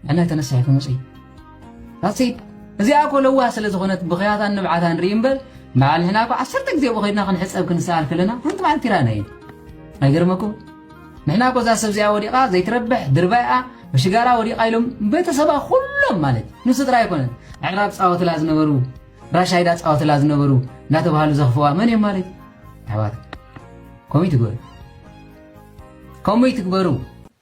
ንሕና ተነሳሒኩም ውፅኢ። ኣሰይ፣ እዚኣ እኮ ለዋህ ስለ ዝኾነት ብኽያታን ንብዓታን ንርኢ እምበር፣ በዓል ንሕና እኮ ዓሰርተ ግዜ ብኸድና ክንሕፀብ ክንሰኣል ከለና ሓንቲ መዓልቲ ይረኣና እዩ። ኣይገርመኩም? ንሕና እኮ እዛ ሰብ እዚኣ ወዲቓ ዘይትረብሕ ድርባይኣ ብሽጋራ ወዲቓ ኢሎም ቤተሰባ ኩሎም ማለት እዩ። ንሱ ጥራይ ኣይኮነን። ኣዕራብ ጻወትላ ዝነበሩ፣ ራሻይዳ ጻወትላ ዝነበሩ እናተባህሉ ዘኽፍዋ መን እዮም ማለት እዩ? ኣሕዋት፣ ከምኡ ይትግበሩ። ከምኡ ይትግበሩ።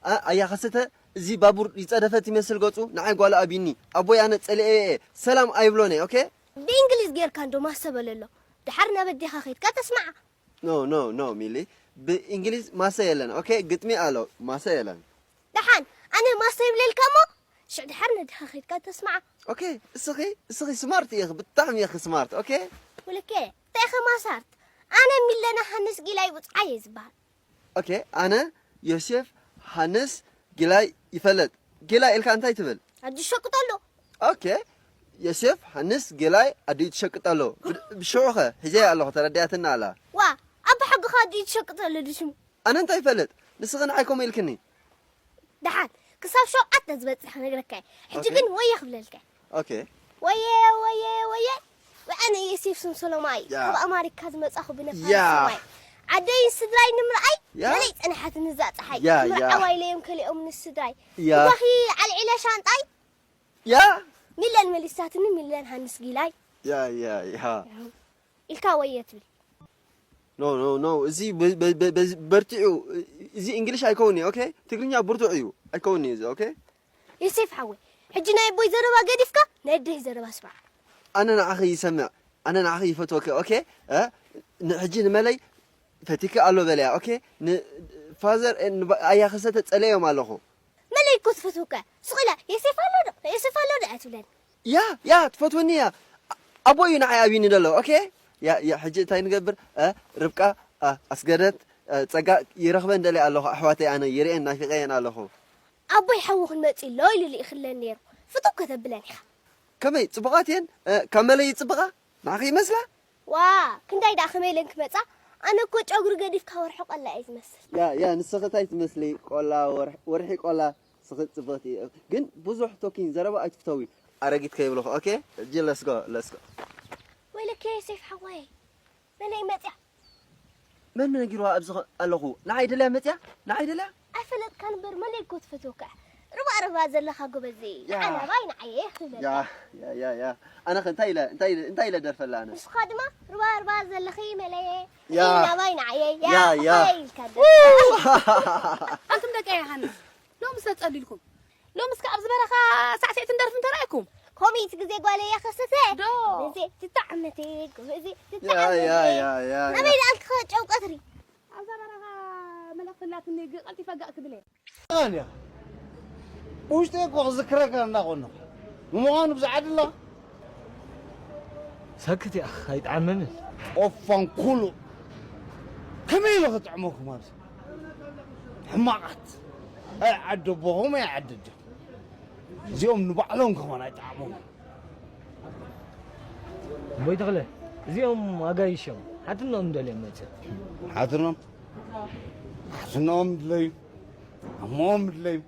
ኣ-፣ ኣያ ከሰተ፣ እዚ ባቡር ይጸደፈት ይመስል ገጹ፣ ንዓይ ጓል ኣቢኒ። ኣቦይ ኣነ ጸሊኤ እየ፣ ሰላም ኣይብሎን እየ፣ ኦኬ? ብእንግሊዝ ጌርካ እንዶ ማሰ በለሎ። ድሓር ናብ ኣዴኻ ኸይድካ ተስምዓ። ኖ፣ ኖ፣ ኖ፣ ሚሊ። ብእንግሊዝ ማሰ የለን፣ ኦኬ? ግጥሚ ኣሎ፣ ማሰ የለን። ደሓን፣ ኣነ ማሰ ይብለልካ እሞ፣ ሽዕ ድሓር ነድኻ ኸይድካ ተስምዓ። ኦኬ፣ እስኺ፣ እስኺ ስማርት ኢኺ፣ ብጣዕሚ ኢኺ ስማርት፣ ኦኬ? ውልኬ፣ እንታይ ኢኺ ማሳርት? ኣነ ሚለና ሃንስ ጊላይ ቡጽዓይ እየ ዝበሃል። ኦኬ፣ ኣነ ዮሴፍ ሃንስ ጊላይ ይፈለጥ። ጊላይ ኢልካ እንታይ ትብል? ኣዲ ሸቅጠሎ። ኦኬ፣ ዮሴፍ ሃንስ ጊላይ ኣዲ ትሸቅጠሎ። ብ-፣ ብሽዑኸ ሒዘያ ኣለኹ፣ ተረዲኣትና ኣላ። ዋ፣ ኣባ ሓግኻ ኣዲ ትሸቅጠሎ ድሽሙ። ኣነ እንታይ ይፈልጥ? ንስኺ ንዓይ ከምኡ ኢልክኒ። ደሓን፣ ክሳብ ሸውዓተ ዝበጽሕ ክነግረካ እየ። ሕጂ ኦኬ። ግን ወየ ክብለልካ እየ። ኦኬ። ወየ፣ ወየ፣ ወየ። ወኣነ ዮሴፍ ስምሰሎማይ፣ ያ። ካብ ኣማሪካ ዝመጻኹ ብነፋሪት ያ። ሰማይ። ዓደይን ስድራይ ንምርኣይ፣ ያ። መለይ ጸንሓትኒ እዛ ጸሓይ። ያ፣ ያ። ክምርዓዋ ኢለዮም ከሊኦም ንስድራይ። ያ። ብጓኺ ዓልዒለ ሻንጣይ። ያ። ሚለን መሊሳትኒ፣ ሚለን ሃንስ ጊላይ። ያ፣ ያ፣ ያ። ኢልካ ወየ ትብል። ኖ፣ ኖ፣ ኖ፣ እዚ በ-፣ በ-፣ በ-፣ በዚ በርትዑ፣ እዚ እንግሊሽ ኣይከውን እዩ፣ ኦኬ? ትግርኛ ብርቱዕ እዩ፣ ኣይከውን እዩ እዚ፣ ኦኬ? ዮሴፍ ሓወይ፣ ሕጂ ናይ ኣቦይ ዘረባ ገዲፍካ ናይ ኣደይ ዘረባ ስማዕ። ኣነ ንዓኺ ይሰምዕ፣ ኣነ ንዓኺ ይፈትወኪ፣ ኦኬ? እ? ን-፣ ሕጂ ንመለይ ፈቲኪ ኣሎ በለያ፣ ኦኬ? ንፋዘር ን-፣ ኣያ ከሰተ ጸለዮም ኣለኹ። መለይ እኮ ትፈትወካ። ስቕ ኢላ፣ "ዮሴፍ ኣሎ ዶ? ዮሴፍ ኣሎ ዶ?" ኣይትብለኒ። ያ፣ ያ፣ ትፈትወኒ እያ። ኣቦይ እዩ ንዓይ ኣብዩኒ ዘሎ፣ ኦኬ? ያ፣ ያ፣ ሕጂ እንታይ ንገብር? እ፣ ርብቃ፣ እ፣ ኣስገደት፣ እ፣ ጸጋ፣ ይረኽበን ደልየ ኣለኹ፣ ኣሕዋተይ ኣነ፣ ይርእየን፣ ናፊቐየን ኣለኹ። ኣቦይ ሓዊ ክንመጽእ ኣሎ ኢሉ ልኢኽለን ነይሩ። ፍትው ከተብለን ኢኻ። ከመይ፣ ጽቡቓት እየን? እ፣ ካብ መለይ ይጽብቓ? ንዓኺ ይመስላ? ዋ፣ ክንዳይ ደኣ ከመይ ኢለን ክመጻ? ኣነ እኮ ጨጉሪ ገዲፍካ ወርሒ ቆላ እየ ዝመስል። ያ፣ ያ፣ ንስኺ እንታይ ትመስሊ? ቆላ፣ ወርሒ፣ ወርሒ ቆላ፣ ንስኺ ጽብቕቲ። ግን ብዙሕ ቶኪን፣ ዘረባ ኣይትፍተዊ። ኣረጊት ከይብልኹ። ኦኬ? ሕጂ let's go፣ let's go። ወይለከ ዮሴፍ ሓወይ፣ መለይ መጽያ። መን ነጊርዋ ኣብዚ ኸ-፣ ኣለኹ? ንዓይ ደልያ መጽያ? ንዓይ ደልያ? ኣይፈለጥካን እምበር መለይ እኮ ትፈትወካ። ርባ ርባ ዘለኻ ጎበዝ። ያ። ንዓይ ናባይ ንዓየ ክብለካ። ያ፣ ያ፣ ያ፣ ያ። ኣነ ኸ እንታይ ኢለ፣ እንታይ ኢለ፣ እንታይ ኢለ ደርፈላ ኣነ? ንስኻ ድማ ርባ ርባ ዘለኺ መለየ። ያ። ናባይ ንዓየ። ያ፣ ያ፣ ያ። ኣባይ ኢልካ ኡ! ደርፍ። ኣንቱም ደቂ ዮሃንስ፣ ሎምስ ተጸሊልኩም። ሎምስ ከ ኣብዚ በረኻ ሳዕስዒትን ደርፍን ተራእኩም? ኮሚት ግዜ ጓለየ ከሰተ። ዶ? ግዜ ትጣዕመቲ፣ ግዜ ያ፣ ትጣዕመቲ። ያ፣ ያ፣ ያ፣ ያ። ናበይ ደኣ ኣልክኸ ጨው ቀትሪ? ኣብዛ በረኻ መልእኽቲ ኣላትኒ፣ ግ-፣ ቀልጢፈ ጋእ ክብል እየ። ኣንያ፣ ብውሽጠይ እኮ ክዝክረካ እንዳኾንኩ። ንምዃኑ ብዛዕባ ድላ? ሰክት ኢኻ፣ ኣይጥዓመንን። ኦፋን ኩሉ። ከመይ ኢሉ ክጥዕመኩም ኣብዚ? ሕማቓት። ኣይ ዓዲ ኣቦኹም፣ ኣይ ዓዲ ኣዴኹም። እዚኦም ንባዕሎም ከማን ኣይጠዓሞምን። እሞይ ተኽለ፣ እዚኦም ኣጋይሾም ሓትኖም ደልዮም መጽእ ሓትኖም ሓትኖም ድለዩ ኣሞም ድለዩ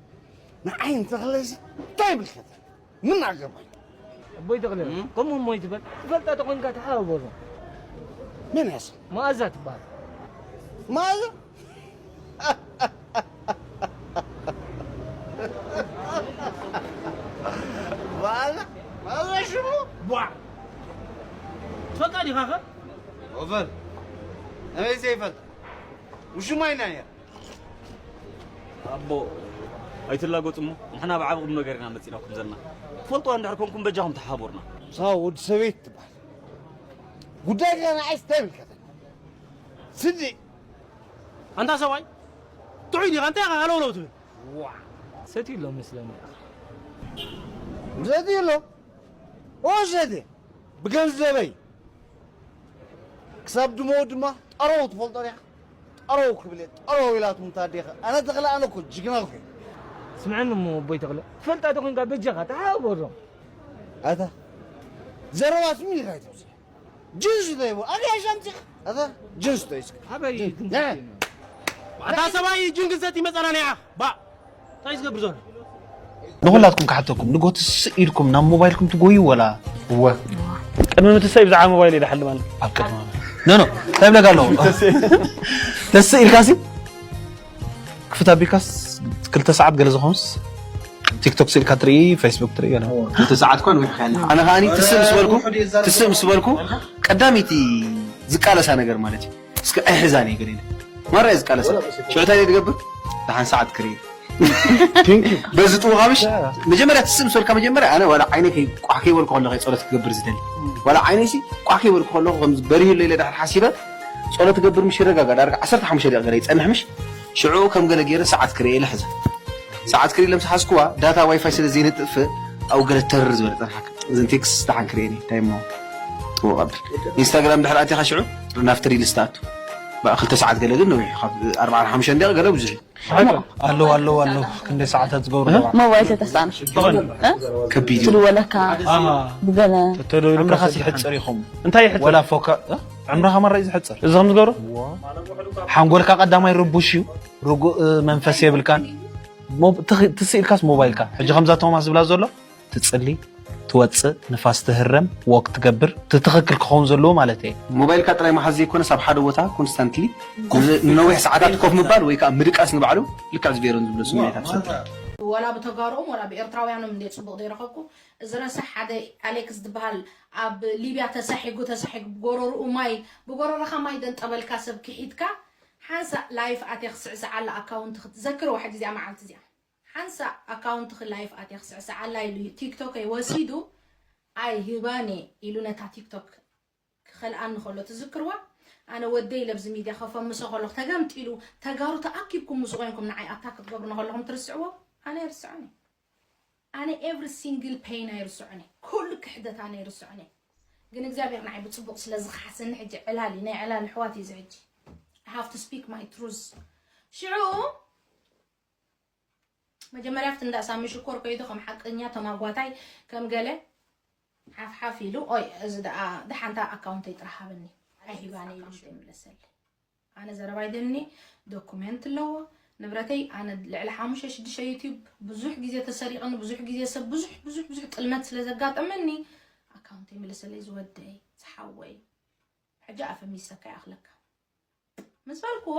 ንዓይ እንተኽለሲ እንታይ ብልከት ምን ኣገባኝ ኣቦይ ተኽለ ከምኡ እሞ ይትበል ትፈልጣ ተኾንካ ተሓባበሩ ምን ያስ መኣዛ ትበሃል መኣዛ መኣዛ መኣዛ ሽሙ ቧዕ ትፈልጣ ዲኻ ኸ ኦቨር ኣበይ ዘይፈልጥ ውሽማይ ናየ ኣቦ ኣይትላገጹ እሞ ንሕና ብዓቢ ቁም ነገር ኢና መጺናኩም ዘለና ትፈልጥዋ እንድሕር ኮንኩም በጃኹም ተሓባበሩና እሳ ወዲ ሰበይት ትበሃል ጉዳይ ከ ንዓይስ እንታይ ይምልከተኒ ስዲ ኣንታ ሰብኣይ ጥዑይ ዲኻ እንታይ ኢኻ ሃለውለው ትብል ሰትዩ ኣሎ መስለኒ ሰትዩ ኣሎ ኦ ሰትየ ብገንዘበይ ክሳብ ድሞ ድማ ጠረው ትፈልጦ ዲኻ ጠረው ክብል እየ ጠረው ኢላትም ታዴኻ ኣነ ተኽለ ኣነ እኮ ጅግና እኮ ስምዐኒ እሞ ኣቦይ ተኽለ ትፈልጣ ተኾንካ በጃኻ ተሓባበሮም ኣታ ዘረባስ ምን ኢኻ ይተውፅእ ጅንስ ዶ ይቦ ኣበይ ሻምፂ ኣታ ጅንስ ዶ ይስክ ኣበይ ጅንስ ዶ ይስክ ኣታ ሰብኣይ ጅንግዘት ይመፀና ኒዓ ባ እንታይ ዝገብር ዘሎ ንኹላትኩም ክሓተኩም ንጎ ትስእ ኢልኩም ናብ ሞባይልኩም ትጎዩ ወላ እወ ቅድሚ ምትሳይ ብዛዕባ ሞባይል ይደሓልም ኣሎ ኣብ ቅድሚ ኖ ኖ እንታይ ብለካ ኣለኹ ተስእ ኢልካሲ ክፍት ኣቢልካስ ክልተ ሰዓት ገለ ዝኾኑስ ቲክቶክ ስኢልካ ትርኢ ፌስቡክ ትርኢ ገለ ክልተ ሰዓት እኳ ንውሕ ከኣለ ኣነ ከዓኒ ትስእ ምስ በልኩ ትስእ ምስ በልኩ ቀዳመይቲ ዝቃለሳ ነገር ማለት እዩ እስከ ኣይሕዛን እየ ገለ ኢለ ማራ እየ ዝቃለሳ ሽዑ እንታይ እየ ዝገብር ደሓን ሰዓት ክርኢ በዚ ጥውቓ ምሽ መጀመርያ ትስእ ምስ በልካ መጀመርያ ኣነ ዋላ ዓይነ ቋሕ ከይበልኩ ከለኹ ጸሎት ክገብር ዝደሊ ዋላ ዓይነይሲ ቋሕ ከይበልኩ ከለኹ ከም በሪሁለይ ኢለ ድሓር ሓሲበ ጸሎት ክገብር ምሽ ይረጋጋ ዳርጋ ዓሰርተ ሓሙሽተ ደቂቕ ገለ ይጸንሕ ምሽ ሽዑ ከም ገለ ገይረ ሰዓት ክርኢ ኢለ ሕዘ ሰዓት ክርኢ ኢለ ምስ ሓዝኩዋ ዳታ ዋይፋይ ስለ ዘይነጥፍእ ኣብኡ ገለ ተርር ዝበለ ጸንሓካ እዘን ቴክስ ደሓን ክርእየን እየ እንታይ እሞ ጥቡቕ ኣብል ኢንስታግራም ድሕር ኣቲኻ ሽዑ ናብቲ ሪልስ ትኣቱ በኣ ክልተ ሰዓት ገለ ግን ነዊሑ ካብ ኣርባዓ ሓሙሽተ ደቂቕ ገለ ብዙሕ ኣለዉ ኣለዉ ኣለዉ ክንደይ ሰዓታት ዝገብሩ ኣለዋ ሞባይል ተተሳእነ ከቢድ እዩ ትድወለካ ብገለ ተተደውልካ ዕምርኻ ይሕፅር ይኸውን እንታይ ይሕፅር ወላ ፎካ ዕምርኻ መራ እዩ ዝሕፅር እዚ ከም ዝገብሮ ሓንጎልካ ቀዳማይ ርቡሽ እዩ ርጉእ መንፈስ የብልካን ትስኢልካስ ሞባይልካ ሕጂ ከምዛ ቶማስ ዝብላ ዘሎ ትፅሊ ትወፅእ፣ ንፋስ ትህረም፣ ዎክ ትገብር፣ እቲ ትኽክል ክኸውን ዘለዎ ማለት እየ። ሞባይልካ ጥራይ ምሓዝ ዘይኮነስ ኣብ ሓደ ቦታ ኮንስታንትሊ ንነዊሕ ሰዓታት ኮፍ ምባል ወይ ከዓ ምድቃስ ንባዕሉ ልክዕ እዚ ቬሮን ዝብሎ ስምዒታት ዝፈጥር እዩ። ዋላ ብተጋሩኦም ዋላ ብኤርትራውያኖም እንድየ ፅቡቕ ዘይረኸብኩ። እዚ ረሳሕ ሓደ ኣሌክስ ዝበሃል ኣብ ሊብያ ተሳሒጉ ተሳሒጉ ብጎረርኡ ማይ ብጎረርኻ ማይ ደንጠበልካ ሰብ ክሒድካ ሓንሳእ ላይፍ ኣትየ ክስዕስዓላ ኣካውንት ክትዘክርዋ ሕጂ እዚኣ መዓልቲ እዚኣ። ሓንሳእ ኣካውንትኺ ላይፍ ኣትየ ክስዕስዓላ ኢሉ እዩ ቲክቶከይ ወሲዱ ኣይህባን እየ ኢሉ ነታ ቲክቶክ ክኸልኣኒ ከሎ ትዝክርዋ? ኣነ ወደይ ኢለ ኣብዚ ሚድያ ከፈምሶ ከለኹ ተገምጢሉ ተጋሩ ተኣኪብኩም ምስኡ ኮይንኩም ንዓይ ኣታክ ክትገብሩኒ ከለኹም ትርስዕዎ? ኣነ ኣይርስዖን እየ። ኣነ every single pain ኣይርስዖን እየ። ኩሉ ክሕደት ኣነ ኣይርስዖን እየ። ግን እግዚኣብሔር ንዓይ ብፅቡቕ ስለ ዝኸሓሰኒ ሕጂ ዕላል እዩ። ናይ ዕላል ኣሕዋት እዩ እዚ ሕጂ። I have to speak my truth። ሽዑ መጀመርያ ኣብቲ እንዳ ሳሚ ሽኮር ከይዱ ከም ሓቀኛ ተማጓታይ ከም ገለ ሓፍሓፍ ኢሉ ኦይ እዚ ደኣ ደሓንታ ኣካውንተይ ጥራሕ ሃበኒ ኣይሂባኒ ኢሉ እንተይምለሰለይ ኣነ ዘረባይ ደኒ ዶኩሜንት ኣለዎ ንብረተይ ኣነ ልዕሊ ሓሙሽተ ሽዱሽተ ዩቲዩብ ብዙሕ ግዜ ተሰሪቕኒ ብዙሕ ግዜ ሰብ ብዙሕ ብዙሕ ብዙሕ ጥልመት ስለ ዘጋጠመኒ ኣካውንተይ ምለሰለይ ዝወደይ ዝሓወይ ሕጂ ኣፈሚሰካ ይኣኽለካ ምስ በልክዎ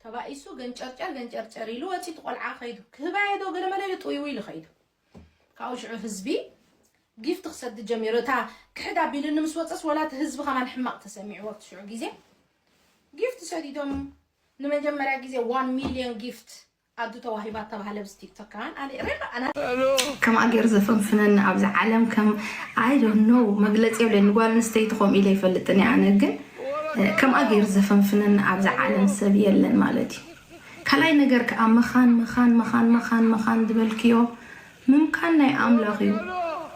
ተባኢሱ ገንጨርጨር ገንጨርጨር ኢሉ ወፂ እቲ ቆልዓ ከይዱ ክህባየ ዶ ገለመለ ኢሉ ጥውይው ኢሉ ከይዱ ካብኡ ሽዑ ህዝቢ ጊፍት ክሰዲ ጀሚሩ እታ ክሕድ ኣቢሉኒ ምስ ወፀስ ወላ እቲ ህዝቢ ከማን ሕማቕ ተሰሚዕዎ ኣብቲ ሽዑ ግዜ ጊፍት ሰዲዶም ንመጀመርያ ግዜ ዋን ሚልዮን ጊፍት ኣዱ ተዋሂባ ተባህለ ብዚ ቲክቶክ ከማን ኣነ ሪኻ ኣና ከምኣ ገይሩ ዘፈንፍነኒ ኣብዛ ዓለም ከም I don't know መግለፂ የብለይ ንጓል ኣንስተይቲ ከምኡ ኢለ ይፈልጥን እየ ኣነ ግን ከምኣ ገይሩ ዘፈንፍነኒ ኣብዛ ዓለም ሰብ የለን ማለት እዩ ካልኣይ ነገር ከዓ መኻን መኻን መኻን መኻን መኻን ዝበልክዮ ምምካን ናይ ኣምላኽ እዩ።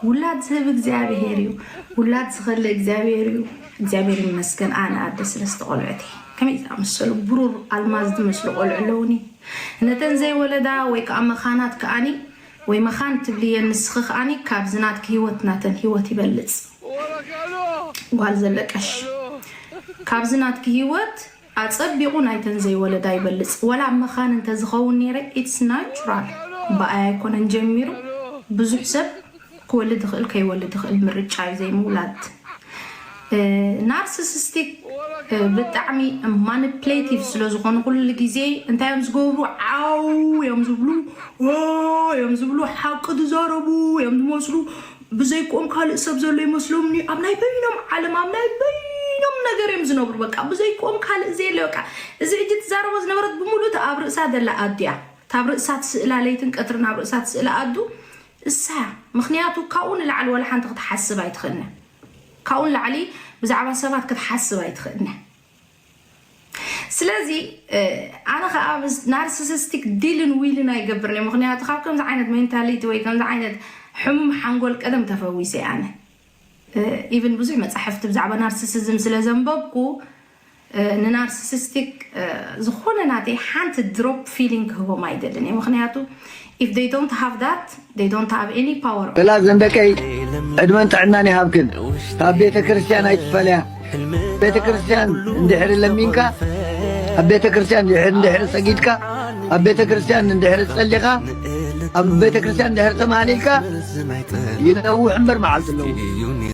ውላድ ዝህብ እግዚኣብሄር እዩ። ውላድ ዝኸልእ እግዚኣብሄር እዩ። እግዚኣብሄር ይመስገን ኣነ ኣደ ሰለስተ ቆልዑት እየ። ከመይ ዝኣመሰሉ ብሩር ኣልማዝ ዝመስሉ ቆልዑ ኣለውኒ። ነተን ዘይወለዳ ወይ ከዓ መኻናት ከኣኒ ወይ መኻን ትብልየን ንስኺ ከኣኒ ካብዚ ናትኪ ህይወት ናተን ህይወት ይበልፅ። ጓል ዘለቀሽ ካብዚ ናትኪ ህይወት ኣጸቢቑ ናይተን ዘይወለዳ ይበልጽ። ወላ መኻን እንተዝኸውን ነይረ፣ it's natural። ብኣይ ኣይኮነን ጀሚሩ። ብዙሕ ሰብ ክወልድ ይኽእል ከይወልድ ይኽእል፣ ምርጫ እዩ ዘይምውላድ። ናርሲሲስቲክ ብጣዕሚ ማኒፕሌቲቭ ስለ ዝኾኑ ኩሉ ግዜ እንታይ እዮም ዝገብሩ? ዓው እዮም ዝብሉ፣ ኦ እዮም ዝብሉ፣ ሓቂ ዝዛረቡ እዮም ዝመስሉ። ብዘይክኦም ካልእ ሰብ ዘሎ ይመስሎም። ኣብ ናይ በይኖም ዓለም፣ ኣብ ናይ በይኖም ነገር እዮም ዝነብሩ። በቃ ብዘይክኦም ካልእ ዘየለ። በቃ እዚ እጅ ትዛረቦ ዝነበረት ብምሉእ ኣብ ርእሳ ዘላ ኣድያ፣ ታብ ርእሳ ትስእላ፣ ለይትን ቀትርን ኣብ ርእሳ ትስእላ ኣዱ እሳ። ምክንያቱ ካብኡ ንላዕሊ ወላ ሓንቲ ክትሓስብ ኣይትኽእልነ። ካብኡ ንላዕሊ ብዛዕባ ሰባት ክትሓስብ ኣይትኽእልነ። ስለዚ ኣነ ከዓ ናርሲሲስቲክ ዲልን ዊልን ኣይገብርን እየ። ምክንያቱ ካብ ከምዚ ዓይነት ሜንታሊቲ ወይ ከምዚ ዓይነት ሕሙም ሓንጎል ቀደም ተፈዊሰ እየ ኣነ። ኢቭን ብዙሕ መፃሕፍቲ ብዛዕባ ናርሲሲዝም ስለ ዘንበብኩ ንናርሲሲስቲክ ዝኾነ ናተይ ሓንቲ ድሮፕ ፊሊንግ ክህቦም ኣይደልን እየ። ምክንያቱ if they don't have that, they don't have any power. በላ ዘንደቀይ፣ ዕድመን ጥዕናን ይሃብክን። ካብ ቤተ ክርስቲያን ኣይትፈለያ። ቤተ ክርስቲያን እንድሕሪ ለሚንካ፣ ኣብ ቤተ ክርስቲያን እንድሕሪ ሰጊድካ፣ ኣብ ቤተ ክርስቲያን እንድሕሪ ጸሊኻ፣ ኣብ ቤተ ክርስቲያን እንድሕሪ ተማህሊልካ፣ ይነውሕ እምበር መዓልቲ ኣለዎ።